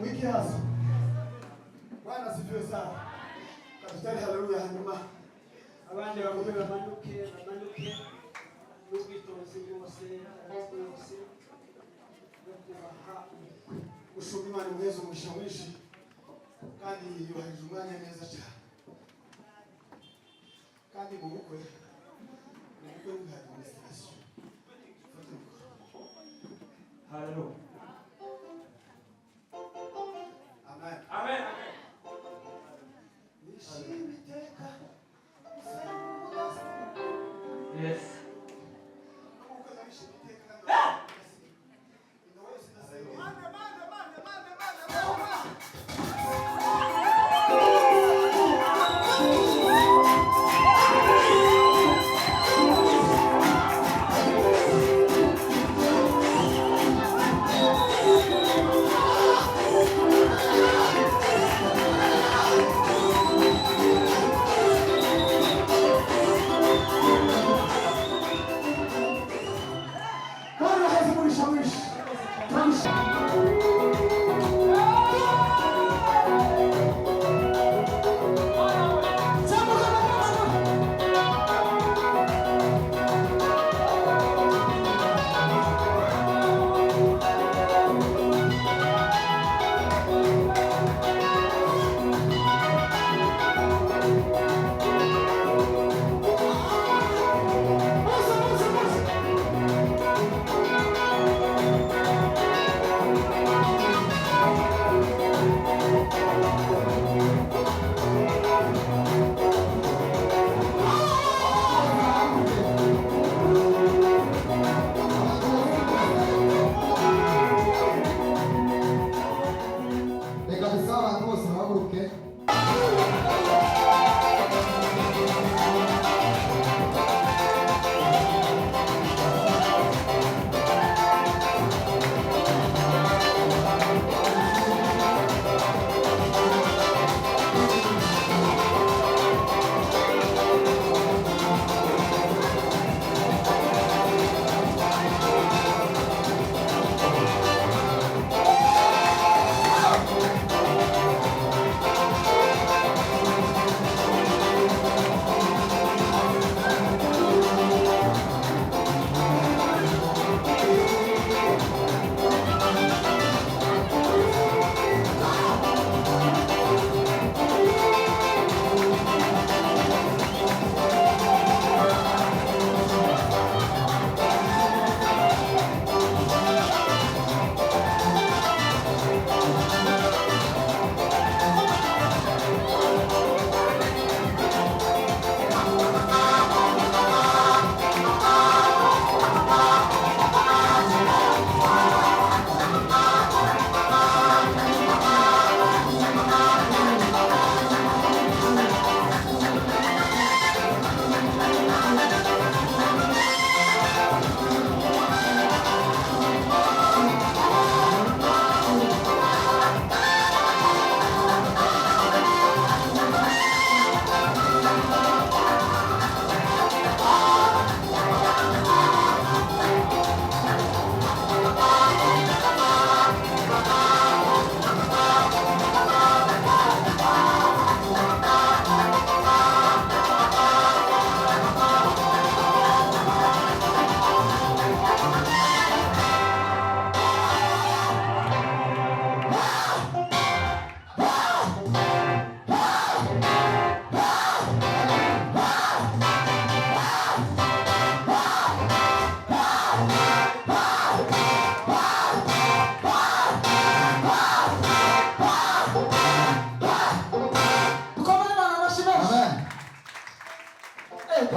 Wikiazo. Bwana asifiwe sana. Daktari, haleluya. Hanyuma Abandi bagume bamanuke, bamanuke n'ubwitonzi bwose, bwose no kubaha umukwe. Gushuma Imana imuheze umugisha mwinshi kandi yubahirije umwanya neza cyane. Kandi mu bukwe bwa administration. Fata mikoro. Haleluya. Amen. Amen. Nishimye iteka. Gusenga. Yes. No mu bukwe ndabishima iteka kandi indobo yose ndasenga.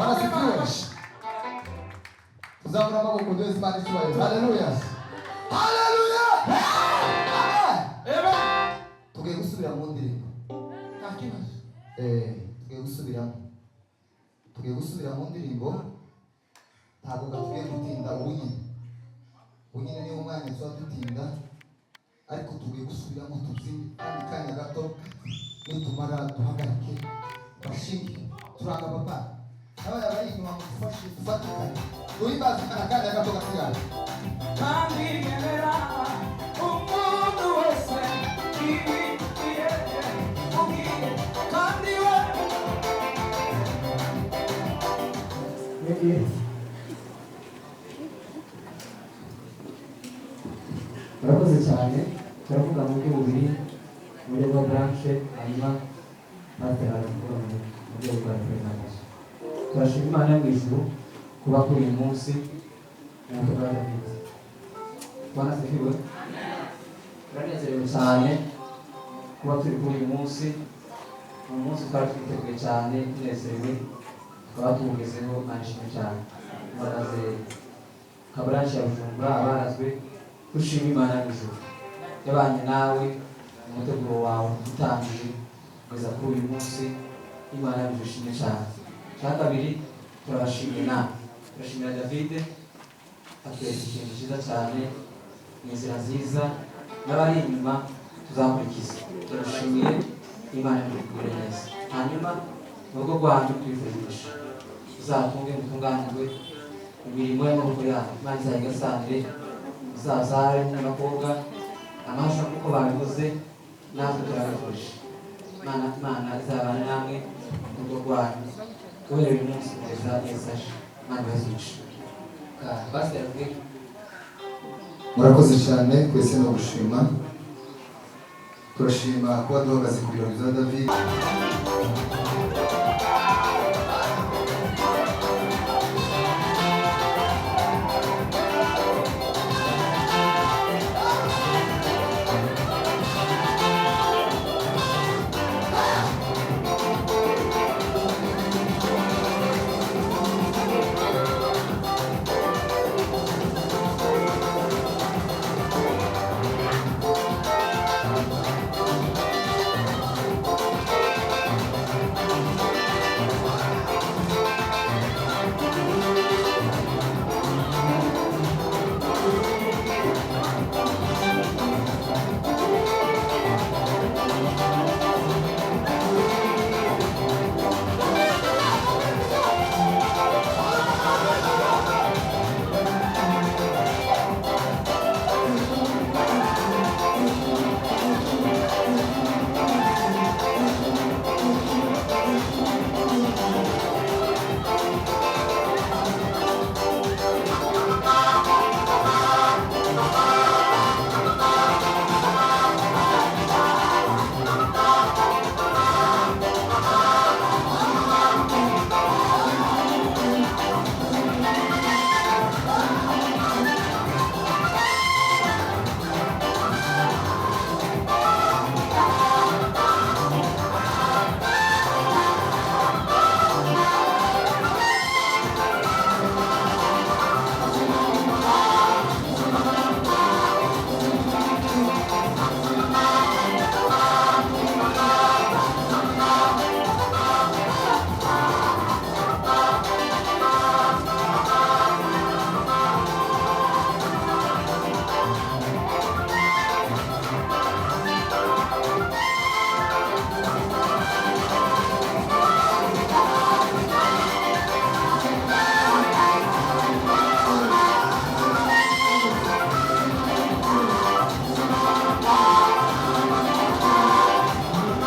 Bwana asifiwe. Tuzamura amaboko duhe Imana icyubahiro. Haleluya, haleluya, amen. Tugiye gusubira mu ndirimbo. Nta kibazo. Tugiye gusubira mu ndirimbo. Ntabwo gatugiye gutinda. Ubu nyine niwo mwanya tuba dutinda, ariko tugiye gusubiramo tubyine kandi kanya gato. Nitumara duhagarike bashinge turanga papa n'abana bari inyuma mudufashe dufatikanye duhimbaze Imana akanya gato gasigaye. Kandi ngenera umuntu wese ibikwiye ubwiye kandi we. Yagiye. Murakoze cyane. Turavuga mu buryo bubiri: mu buryo bwa branche, hanyuma pasiteri aravuga mu buryo bwa presentation. Turashima Imana yo mu ijuru kuba kuri uyu munsi mu bukwe bwa David. Bwana asifiwe. Turanezerewe cyane kuba turi kuri uyu munsi. Ni umunsi twari twiteguye cyane, tunezerewe, tukaba tuwugezeho. Imana ishimwe cyane. Baraze ka branche ya Bujumbura abarazwe. Dushima Imana yo mu ijuru yabanye nawe mu muteguro wawe utangiye kugeza kuri uyu munsi. Imana yo mu ijuru ishimwe cyane. Cya kabiri, turabashimiye nawe, turashimira David, atwereka ikintu cyiza cyane, ni inzira nziza n'abari inyuma tuzakurikiza. Turabashimiye, Imana ikugire neza. Hanyuma mu rugo rwanyu twifuje uzatunge mutunganirwe imirimo y'amaboko yanyu, Imana izayigasanire, muzabyare n'abakobwa amasha nk'uko babivuze, natwe turabifuje. Imana izabane namwe mu rugo rwanyu guhera uyu munsi kugeza Yesu aje. Imana ibahe. Pasiteri avuge. Murakoze cyane twese no gushima. Turashima kuba duhagaze ku birori bya David.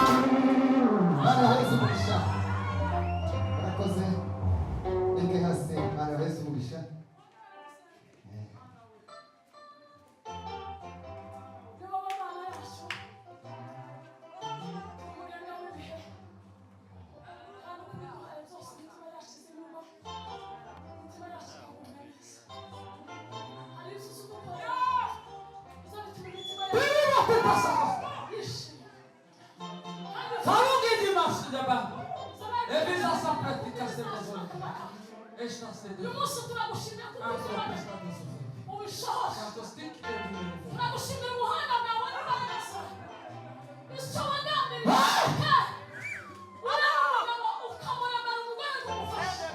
Imana ibaheze umugisha. Murakoze. Reke hasi. Imana ibaheze umugisha. Ni wowe Mana yacu, umugenga w'ibihe, kandi ukuri duhaye byose, imitima yacu izi inyuma, imitima yacu ikagubwa neza. Hari ibyo uzi gukora biza bituma imitima yacu yishima. Farugidi masudaba. Ebisa. Uyu munsi turagushimira kuko uturane ubishoboje. Turagushimira ubuhanga bwawe n'imbaraga zawe, icyo wagambiriye uriya mugabo ukamuremera umugore kumufasha.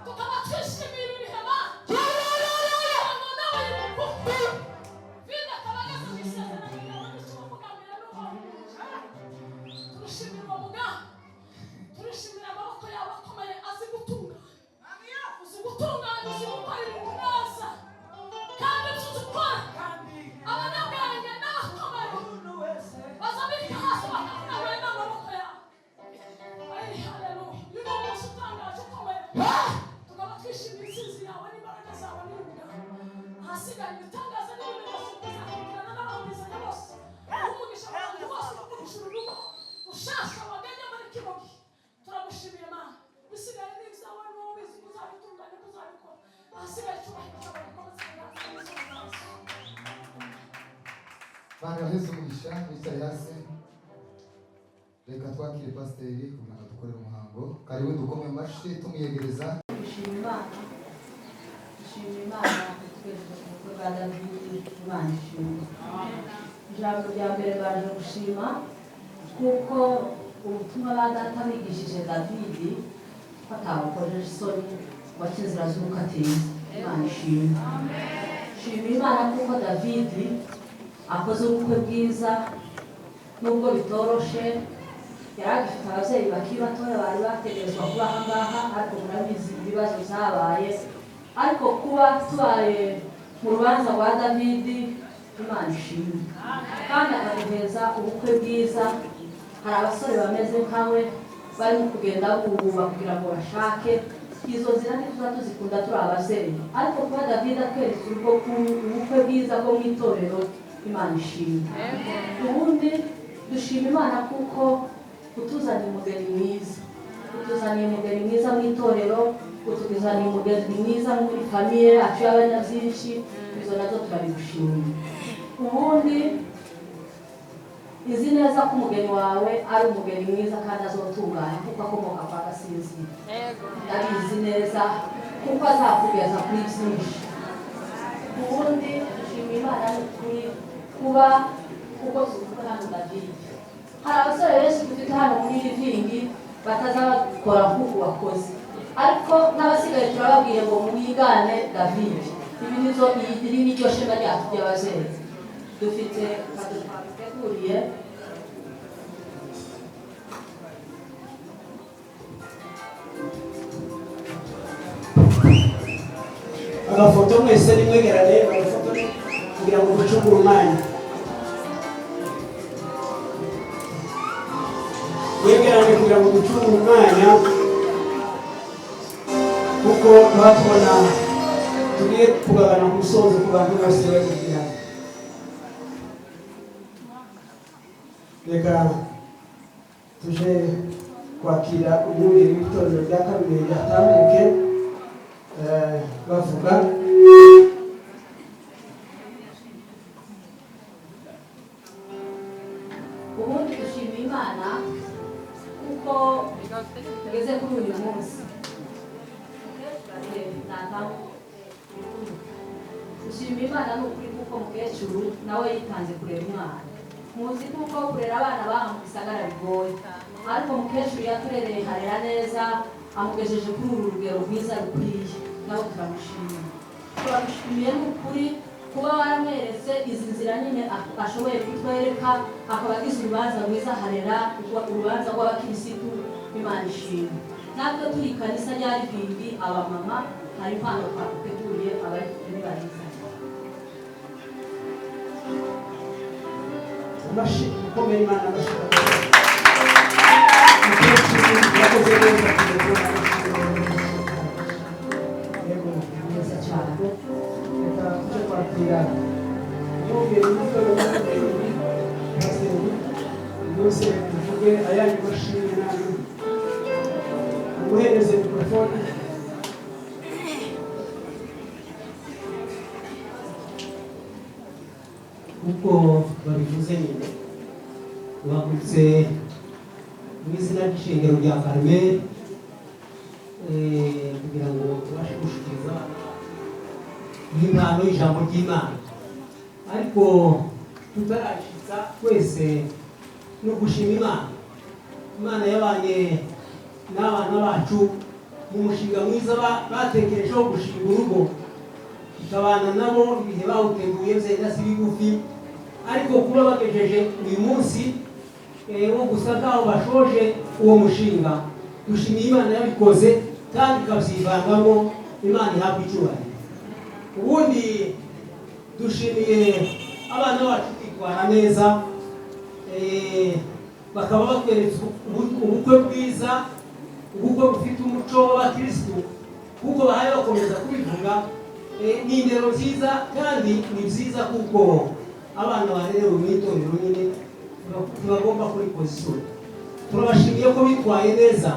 Tukaba twishimiye ibi bihe Mana, kugira ngo nawe yunguke vide akaba ageze mu isezerano ryawe n'icyo wakugambiriye n'uhoraho. Turishimira uwo mugambi, turishimira amaboko yawe akomeye azi gutunganya, uzi gutunganya, uzi gukora ibintu neza, kandi ibyo uzi ukora abanyabwenge n'abakomeye baza biga hasi bakavuga ngo aya ni amaboko yawe. Ay, haleluya! Uyu ni umunsi utangaje ukomeye, tukaba twishimiye intsinzi yawe n'imbaraga zawe n'uyu mugambi. Ahasigaye ibitangaza n'ibimenyetso bizakurikirana n'ababizanye bose. Uha umugisha abantu bose kukurusha urugo rushasha waganye muri kino gihe. Turagushimiye Mana, bisigaye ni ibyawe, ni wowe ubizi ko uzabitunganya, ko uzabikora. Ahasigaye icyubahiro cyawe gikomeze kuganza mu izina rya Yesu. Bana baheze umugisha, wicare hasi. Reka twakire pasiteri kugira ngo dukorere umuhango. Karibu, dukome amashyi tumuyegereza. Dushima Imana, dushima Imana kutugejeje ku bukwe bwa Davidi. Imana ishimwe. Ijambo rya mbere baje gushima kuko ubutumwa ba data bigishije Davidi ko atabukojeje isoni, waca inzira z'ubukatiza. Imana ishimwe. Shima Imana kuko Davidi akoze ubukwe bwiza nubwo bitoroshe. Yari agifite ababyeyi bakiri batoya bari bategerezwa kuba aha ngaha, ariko murabizi ibibazo byabaye. Ariko kuba tubaye mu rubanza rwa Davidi, Imana ishimwe, kandi akaduheza ubukwe bwiza. Hari abasore bameze nkawe barimo kugenda bububa kugira ngo bashake izo nzira, ntituba tuzikunda turi ababyeyi. Ariko kuba David atweretse urugo, ubukwe bwiza bwo mu itorero, Imana ishimwe. Ubundi dushima Imana kuko utuzaniye umugeni mwiza, utuzaniye umugeni mwiza mu itorero, utuzaniye umugeni mwiza muri famille yacu y'abanyabyinshi. Izo nazo turabigushimira. Ubundi izi neza ko umugeni wawe ari umugeni mwiza kandi azotunganya kuko akomoka kwa Gasinzira. Ndabizi neza kuko azakugeza kuri byinshi. Ubundi dushima Imana kuri kuba kuko tuvuga hano David, hari abasore benshi dufite hano muri Living batazabakora nk'uku wakoze, ariko n'abasigaye turababwiye ngo mwigane David. Ibi nizo, iri ni ryo shema ryacu ry'ababyeyi. Dufite cadeau twabateguriye. Agafoto mwese nimwegerane agafoto kugira ngo ducungure umwanya. Mwegerane kugira ngo ducungure umwanya, kuko tuba tubona tugiye kugabana ku musozo ku bantu bose bari kugira. Reka tuje kwakira umwungeri w'itorero rya Karumeli atambuke bavuga. Ubundi dushima Imana kuko tugeze kuri uyu munsi. Dushima Imana ni ukuri kuko mukecuru nawe yitanze kurera umwana. Muzi kuko kurera abana baha mu gisagara bigoye, ariko mukecuru yaturereye harera neza, amugejeje kuri uru rugero rwiza rukwiye. Nawe turamushimiye, turamushimiye ni ukuri kuba waramweretse izi nzira nyine ashoboye kutwereka, akaba agize urubanza rwiza harera, urubanza rw'abakirisitu. Imana ishimwe. Natwe turi ikanisa rya Living, abamama, hari impano twaguteguriye, abayifite nibayiza. Amashyi ukomeye Imana, amashyi. Mukecuru yakoze neza kugeza yego. Neza cyane. Reka tuje kwakira umwungeri w'itorero rya Karumeli, pasiteri rwose, tuvuge ayanyu mashimwe nayo, umuhereze mikorofone. Kuko babivuze nyine, uhagurutse mu izina ry'ishengero rya Karumeli. Kugira ngo tubashe gushikiriza abana bacu impano y'ijambo ry'Imana, ariko tutarashitsa twese no gushima Imana. Imana yabanye n'abana bacu mu mushinga mwiza batekerejeho gushinga urugo, ikabana nabo ibihe bawuteguye byenda si bigufi, ariko kuba bagejeje uyu munsi wo gusa nkaho bashoje uwo mushinga, dushimiye Imana yabikoze kandi ikabyivangamo. Imana ihabwa icyubahiro. Ubundi dushimiye abana bacu kwitwara neza, bakaba batweretse ubukwe bwiza, ubukwe bufite umuco w'abakirisitu, kuko bahaye bakomeza kubivuga. Ni indero nziza kandi ni byiza, kuko abana barerewe mu itorero nyine ntibagomba kurikoza isoni. Turabashimiye ko bitwaye neza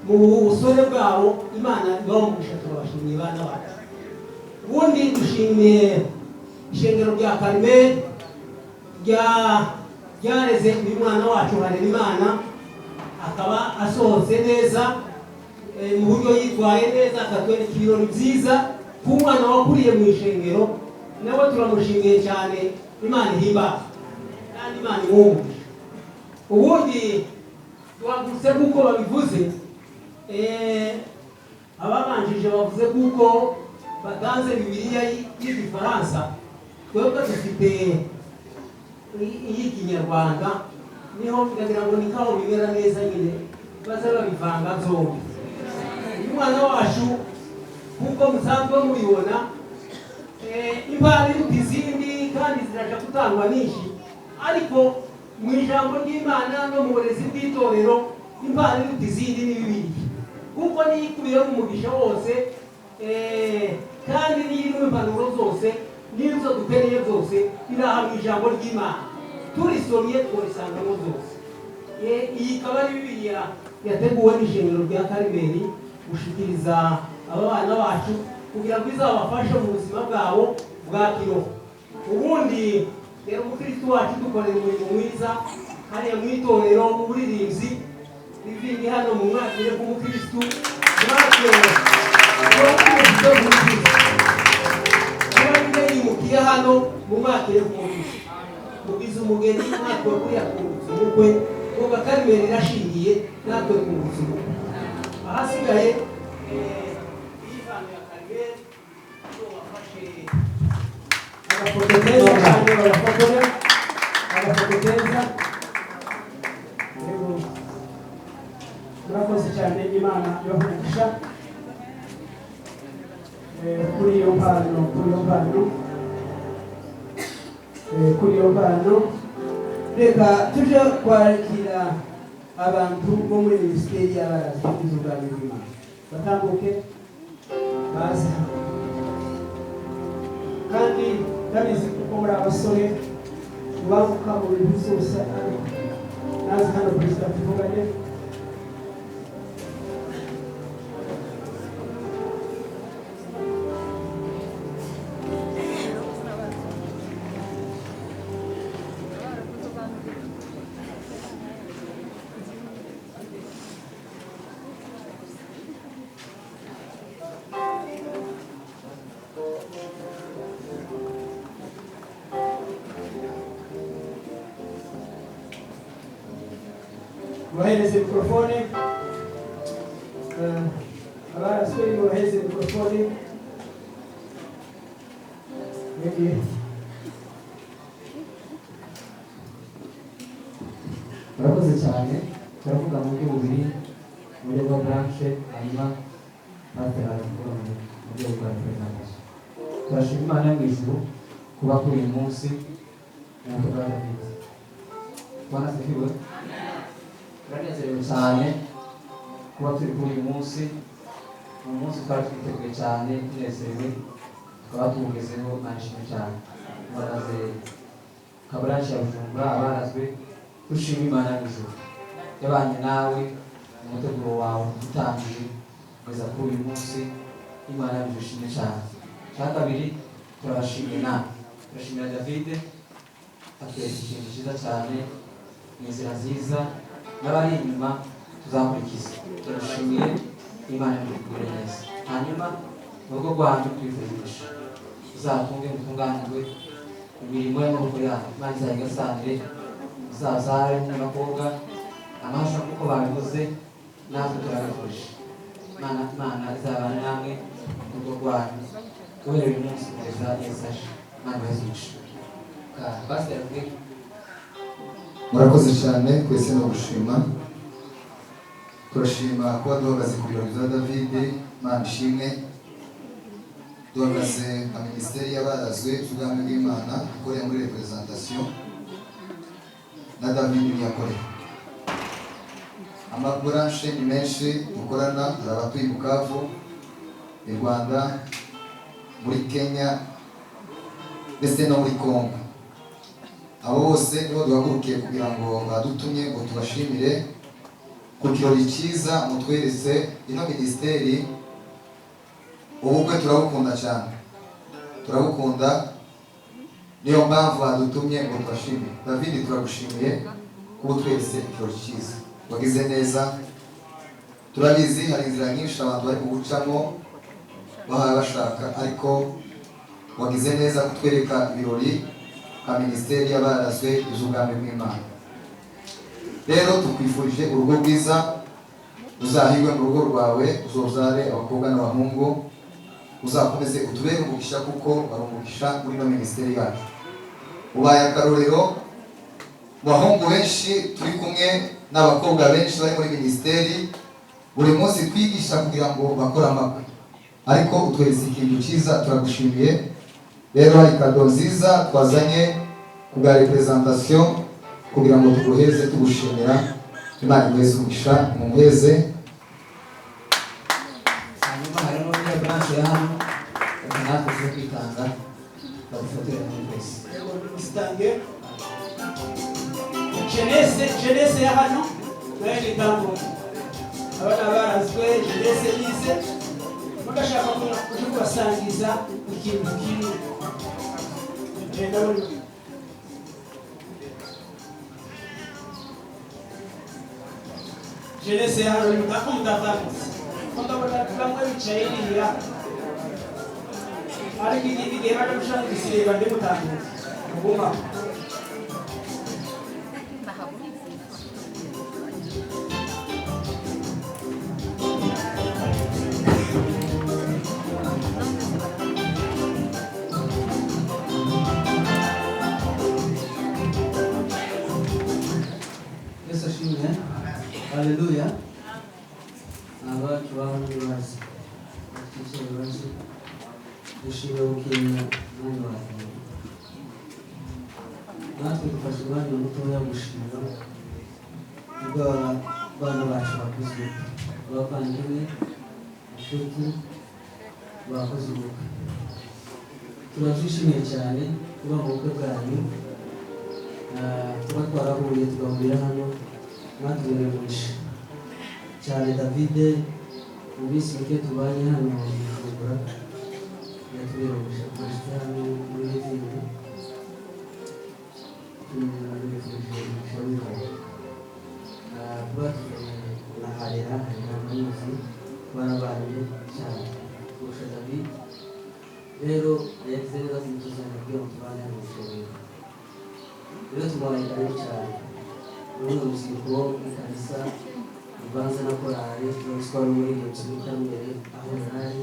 mu busore bwabo, Imana ibaha umugisha. Turabashimiye bana bacu. Ubundi dushimiye ishengero rya Karimeli ryareze uyu mwana wacu Harerimana, akaba asohotse neza, mu buryo yitwaye neza, akatwereka ibirori byiza ku mwana wakuriye mu ishengero. Nawe turamushimiye cyane, Imana ihimbaza kandi Imana imwungurije. Ubundi duhagurutse nk'uko babivuze, ababanjije bavuze kuko batanze Bibiliya y'Igifaransa, twebwe dufite iy'Ikinyarwanda, niho ndagira ngo ni kaho bibera neza nyine, baza babivanga byombi. Uyu mwana wacu, kuko musanzwe mubibona, impano iruta izindi kandi ziraja gutangwa nyinshi, ariko mu ijambo ry'Imana no mu burezi bw'itorero impano iruta izindi ni Bibiliya, kuko niyo ikubiyemo umugisha wose, kandi niyo irimo impanuro zose n'izo dukeneye zose, iri aha mu ijambo ry'Imana. Turisomye tworisangamo zose. Iyi ikaba ari Bibiliya yateguwe n'ishengero rya Karimeli gushikiriza aba bana bacu kugira ngo izabafashe mu buzima bwabo bwa kiroho. Ubundi rero umukristo wacu dukorera umurimo mwiza hariya mu itorero mu buririmbyi ivindi hano mu mwakire k'umukristo, natwe kuba yimukiye hano mu mwakire k'umukristo, mugize umugeni, natwe kuriya twungutse umukwe, kuko Karimeli irashingiye, natwe twungutse umukwe. Ahasigaye iyi mpano ya Karimeli izobafashe. Agafoto keza cyane, bagafotore agafoto keza. Yego, murakoze cyane, Imana ibahe umugisha kuri iyo mpano, kuri iyo mpano, kuri iyo mpano. Reka tuje kwakira abantu bo muri minisiteri y'abarazwi n'ubwami bw'Imana, batambuke baze hano. Kandi ndabizi kuko muri abasore mubanguka mu bintu byose, ariko naze hano perezida tuvugane. Mubahereze mikorofone, abaraswe mubahereze mikorofone. Yego. Murakoze cyane. Turavuga mu buryo bubiri, mu buryo bwa branche, hanyuma pasiteri aravuga mu buryo bwa representation. Turashima Imana yo mu ijuru kuba kuri uyu munsi mu bukwe bwa David. Bwana asifiwe. Turanezerewe cyane kuba turi kuri uyu munsi, ni umunsi twari twiteguye cyane, tunezerewe, tukaba tuwugezeho. Imana ishimwe cyane. Baraze kaburanshi ya Bujumbura, abarazwe, dushima Imana yo mu ijuru yabanye nawe mu muteguro wawe utangiye kugeza kuri uyu munsi. Imana yo mu ijuru ishimwe cyane. Cya kabiri, turabashimiye nawe, turashimira David atwereka ikintu cyiza cyane, ni inzira nziza n'abari inyuma tuzakurikiza. Turashimiye Imana yo mu ijuru. Hanyuma mu rugo rwanyu tubifurije uzatunge mutunganirwe imirimo y'amaboko yanyu, Imana izayigasanire, uzazare n'abakobwa amahasa kuko babivuze, natwe turabifurije. Imana izabana namwe mu rugo rwanyu guhera uyu munsi kugeza Yesu aje. Imana ibahe umugisha. Pasiteri avuge. Murakoze cyane twese no gushima. Turashima kuba duhagaze ku birori bya David, Imana ishimwe. Duhagaze nka minisiteri y'abarazwe by'ubwami bw'Imana ikorera muri representation na David niyakorera. Amaburanshe ni menshi dukorana, hari abatuye i Bukavu, i Rwanda, muri Kenya ndetse no muri Congo. Abo bose nibo duhagurukiye kugira ngo badutumye ngo tubashimire ku kirori cyiza mutweretse ino minisiteri. Ubukwe turabukunda cyane, turabukunda, niyo mpamvu badutumye ngo tubashimire. David, turagushimiye kuba utweretse ikirori cyiza, wagize neza. Turabizi hari inzira nyinshi abantu bari gucamo bahora bashaka, ariko wagize neza kutwereka ibirori nka minisiteri y'abarazwe iby'ubwami bw'Imana. Rero tukwifurije urugo rwiza, uzahirwe mu rugo rwawe, uzozare abakobwa n'abahungu, uzakomeze utubere umugisha kuko wari umugisha muri ino minisiteri yacu. Ubaye akarorero mu bahungu benshi turi kumwe n'abakobwa benshi bari muri minisiteri, buri munsi twigisha kugira ngo bakore amakwe, ariko utweretse ikintu cyiza, turagushimiye. Rero hari kado nziza twazanye ku bwa representation kugira ngo tuguheze tugushimira. Imana iguheze umugisha, mumuheze. Hanyuma hari n'undi branche ya hano, reka natwe tuze kwitanga badufatire hamwe twese. Musitange jeunesse ya hano nayo nitambuke. Abana barazwe jeunesse yize, mudashaka kuja kubasangiza ikintu kimwe. Ndabona jeunesse ya hano nimutako mutatambutse, ndabona bamwe bicaye iriya, ariko igihe baje gushaka igisiba ndimutambutse muguma. Yesu ashimwe. Haleluya. Abacu baho n'ibibazo bafite ibibazo, dushimira gukina umwanya wawe. Natwe dufashe umwanya mutoya gushima ubwo abana bacu bakoze ubukwe, abavandimwe, inshuti bakoze ubukwe. Turabyishimiye cyane kuba mu bukwe bwanyu, kuba twarahuye tugahurira hano, mwatubereye umugisha cyane. David mu minsi mike tubanye hano mu Bujumbura yatubereye umugisha, twashyize hano muri Levine, tubifurije umugisha w'Imana. Kuba tuzanye na Harera, Harera muramuzi, twarabanye cyane kurusha David. Rero yagize neza kumutuzanira kugira ngo tubane hano mu Bujumbura. Rero tumuhaye karibu cyane. Muri uru rubyiruko mu kanisa ruvanze na korali, turazi ko ari umuririmbyi muri Karumeli aho yari ari.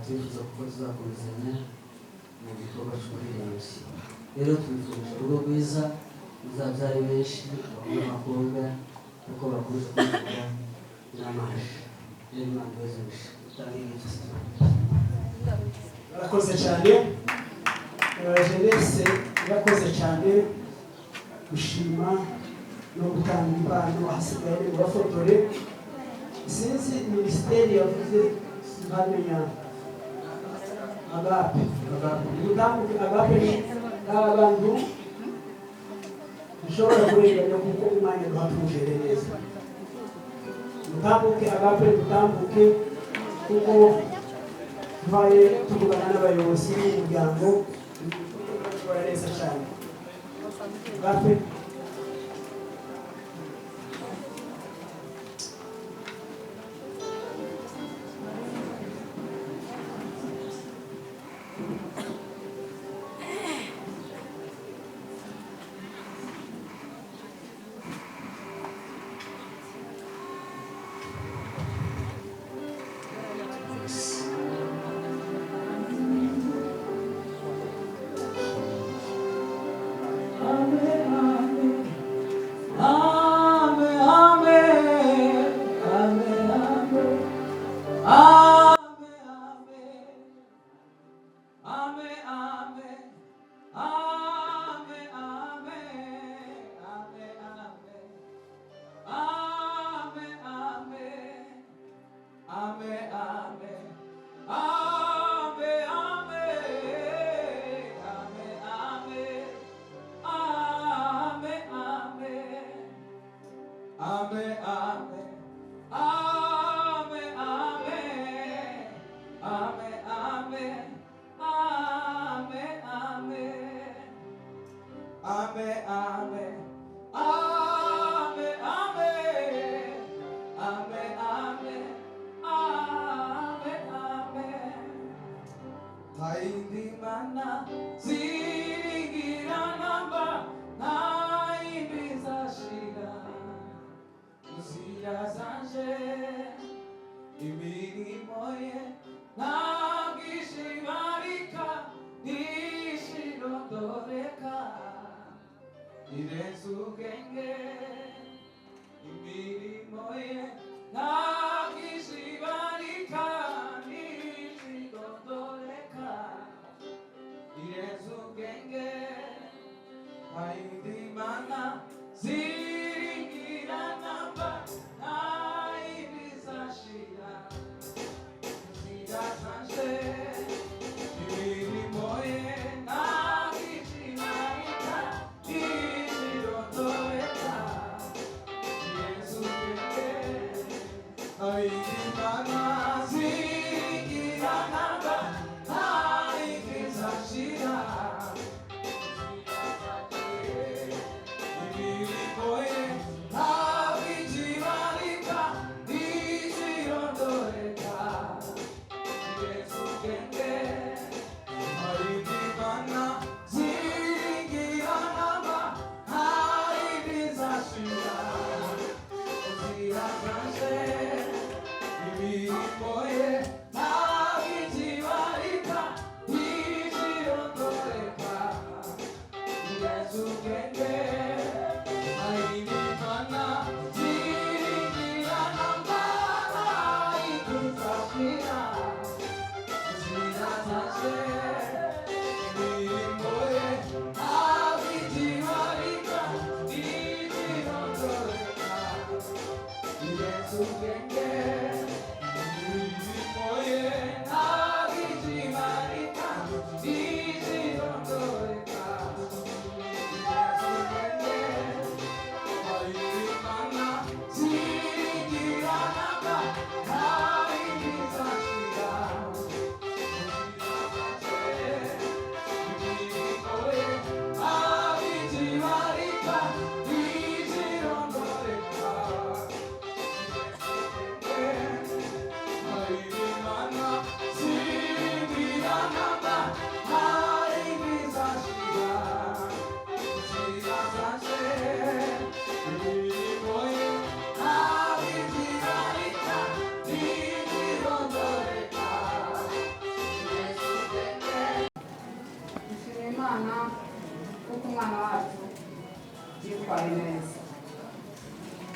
Turifuza kuko tuzakomezanya mu gikorwa cy'uburirimbyi. Rero tubifurije urugo rwiza, muzabyare benshi, abahungu n'abakobwa, kuko bakunze kuvuga n'amazi. Rero Imana ibahe umugisha. Utange igihe. Barakoze cyane jeunesse, irakoze cyane gushima no gutanga impano. Hasigaye ni bafotore, sinzi minisiteri yavuze nkamenya. Agape, agape mutambuke, agape ni aba bantu dushobora kurenganya kuko umwanya duhatujere neza. Mutambuke agape, mutambuke kuko tubaye tuvugana n'abayobozi b'umuryango bakora neza cyane. Agape.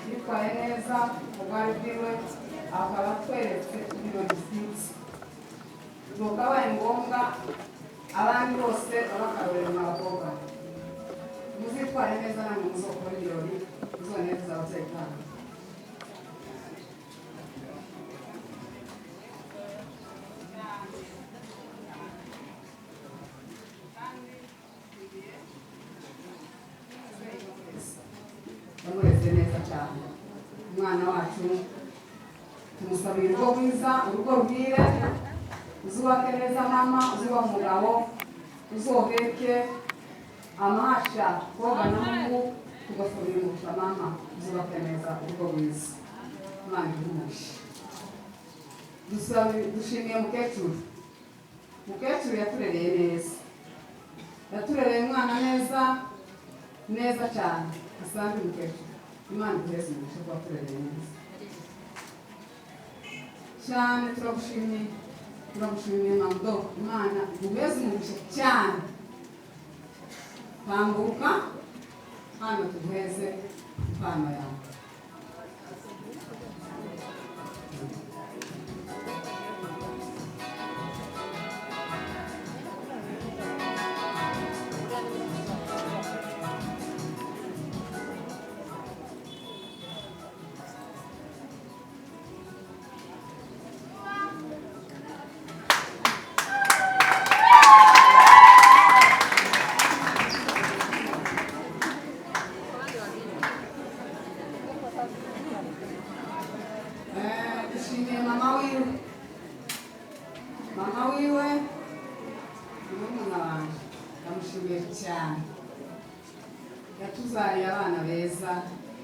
Yitwaye neza ubwari bwiwe akaba atweretse ibirori byiza nuko abaye ngombwa abandi bose babakarorero mu bakobwa muzitware neza namwe muzokora ibirori muzonezeza ababyeyi banyu. Bamureze neza cyane umwana wacu, tumusabira urugo rwiza, urugo rwire, uzubake neza mama, uzubake umugabo, uzoheke amahasha koga n'ubu tugasabira umugisha mama, uzubake neza urugo rwiza, Imana iguhe umugisha. Dushimiye mukecuru, mukecuru yaturereye neza, yaturereye umwana neza neza cyane. Asante mukecuru, Imana iguheze umugisha kuba waturereye neza cyane. Turagushimiye, turagushimiye Mamdo, Imana iguheze umugisha cyane. Tambuka hano tuguheze impano yawe. Nshimiye mama wiwe. Mama wiwe ni murumuna wanje, ndamushimiye cyane. Yatuzariye abana beza,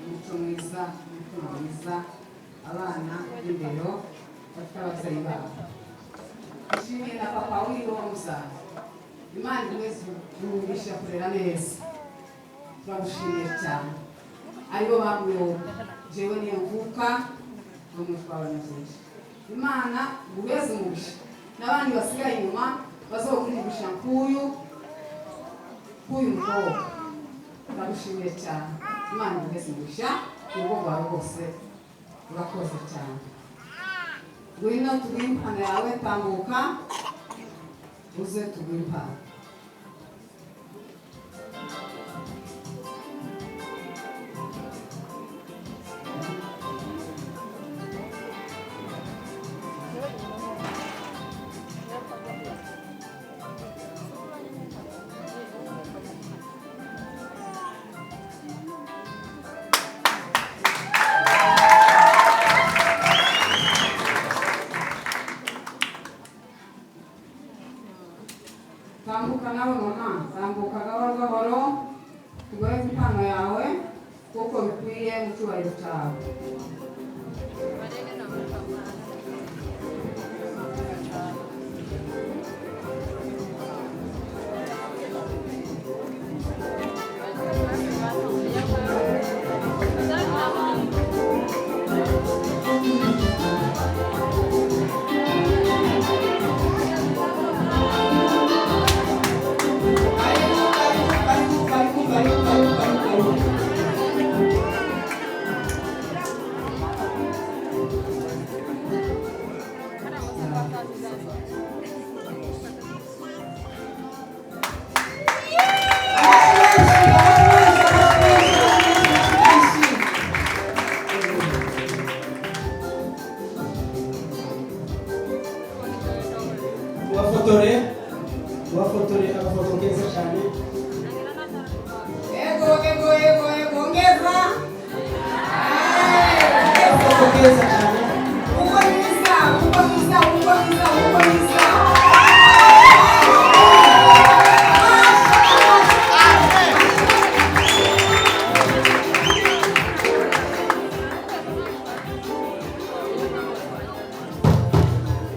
umuco mwiza, umutima mwiza, abana b'indero bafite ababyeyi babo. Nshimiye na papa wiwe wamuzaye. Imana ikomeze kumugisha kurera neza. Turagushimiye cyane. Aribo bamuyoba. Jewe niyo mvuka n'umutwe w'abanyabwinshi. Imana iguheze umugisha. N'abandi basigaye inyuma bazokwigisha nk'uyu mukobwa. Turagushimiye cyane. Imana iguheze umugisha, urugo rwawe rwose urakoze cyane. Ngwino tuguhe impano yawe, tambuka uze tuguhe impano. Tambuka nawe mama, tambuka gahoro gahoro, tuguhe impano yawe kuko bikwiye mu cyubahiro cyawe. Karibu, karibu, karibu, karibu, karibu, karibu. Ubafotore, ubafotore agafoto keza cyane. Ego, ego, ego, ego, ongeza. Agafoto keza cyane. Uko mwiza, uko mwiza, uko mwiza, uko mwiza.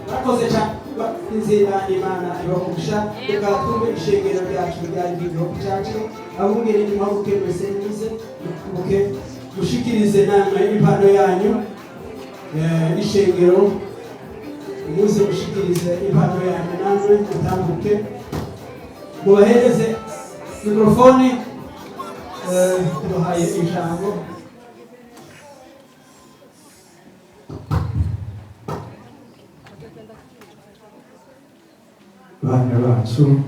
Murakoze cyane. Inzira Imana ibakurusha. Reka twumve ishengero ryacu rya Living Hope Church. Abungeri nimuhaguruke mwese muze muke mushikirize namwe impano yanyu. Ishengero muze mushikirize impano yanyu namwe mutambuke mubahereze mikrofone. Tubahaye ijambo. Bana bacu,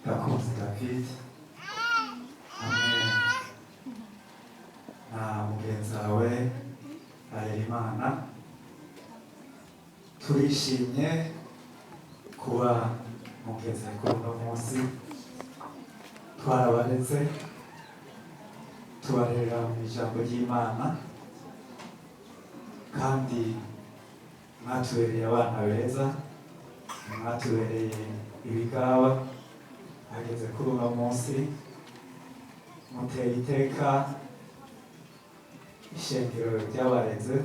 Gakunzi David hamwe na mugenzi wawe Harerimana, turishimye kuba mugeze kuri uno munsi. Twarabareze, tubarera mu ijambo ry'Imana, kandi mwatubereye abana beza, mwatubereye ibigaba. Hageze kuri uno munsi muteye iteka ishengero ry'abareze,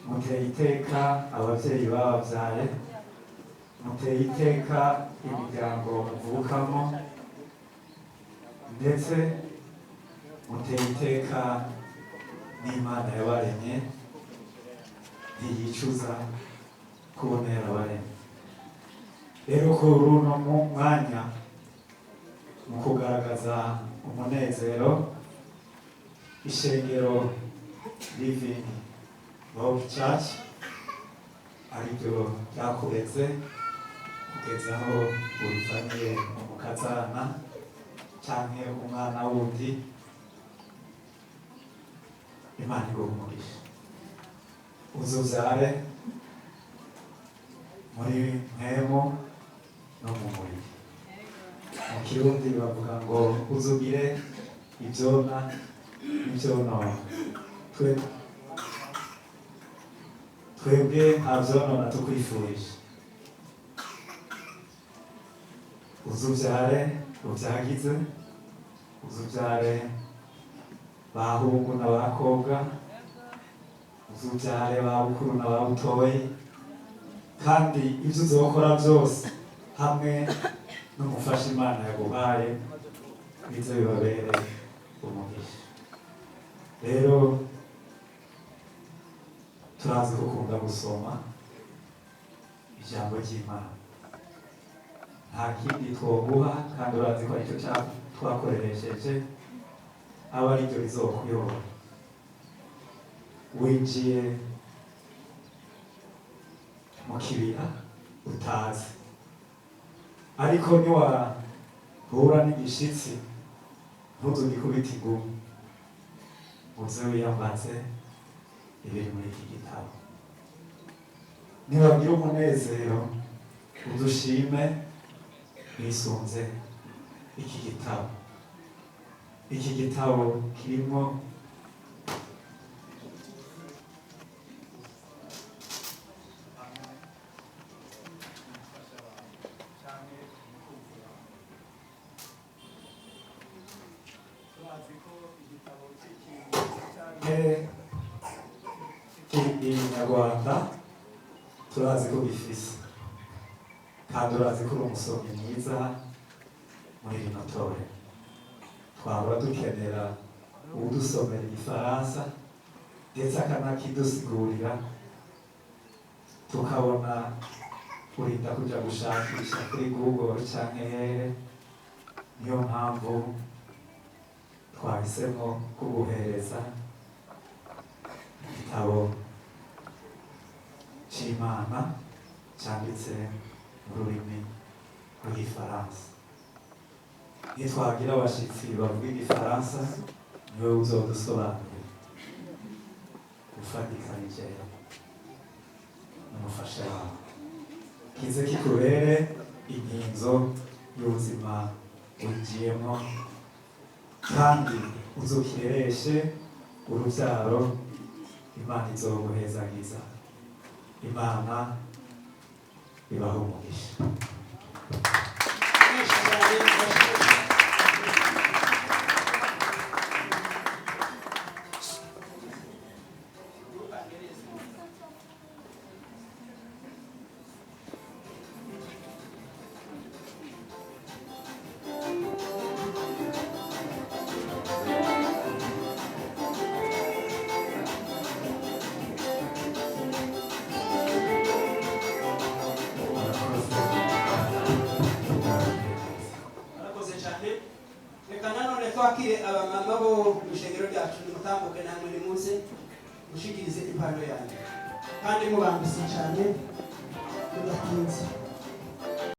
muteye iteka ababyeyi bababyaye, muteye iteka imiryango muvukamo, ndetse muteye iteka n'Imana yabaremye, ntiyicuza kubona yarabaremye. Rero kuri uno mwanya, mu kugaragaza umunezero, ishengero Living Hope Church ariryo ryakureze kugeza aho urizaniye umukazana canke umwana wundi, Imana iguhe umugisha, uzuvyare muri mpemu no mu mubiri. Mu Kirundi bavuga ngo uzugire ivyona n'ivyonona. Twe Twebwe nta vyonona tukwifurije, uzuvyare uvyagize, uzuvyare bahungu n'abakobwa, uzuvyare ba bukuru na ba butoyi, kandi ibyo uzokora byose hamwe n'umufasha Imana yaguhaye bize bibabere umugisha. Rero turazi ko ukunda gusoma ijambo ry'Imana, nta kindi twoguha kandi urazi ko aricyo twakoresheje, aba aribyo bizokuyobora. Winjiye mu kibira utazi, ariko niwahura n'igishitsi ntuzugikubite ingumu, uze wiyambaze ibiri muri iki gitabo. Nibagira umunezero udushime wisunze iki gitabo. Iki gitabo kirimo Ikinyarwanda, turazi ko gifise kandi urazi ko uri umusomyi mwiza muri rino torero. Twahora dukenera uwudusomera igifaransa ndetse akanakidusigurira, tukabona urinda kuja gushakisha kuri Google canke hehe. Niyo mpamvu twahisemo kuguhereza igitabo c'Imana canditse mu rurimi rw'igifaransa. Nitwagira abashitsi bavuga igifaransa, niwe uzodusobanurira ufatikanije n'umufasha wawe. Kize kikubere inkinzo y'ubuzima winjiyemo, kandi uzukirereshe urubyaro Imana izoguhezagiza. Imana ibahe umugisha. Murakoze cyane. Reka nanone twakire abamama bo mu ishengero ryacu, nimutambuke namwe nimuze mushikirize impano yanyu, kandi mubambise cyane mudatinze.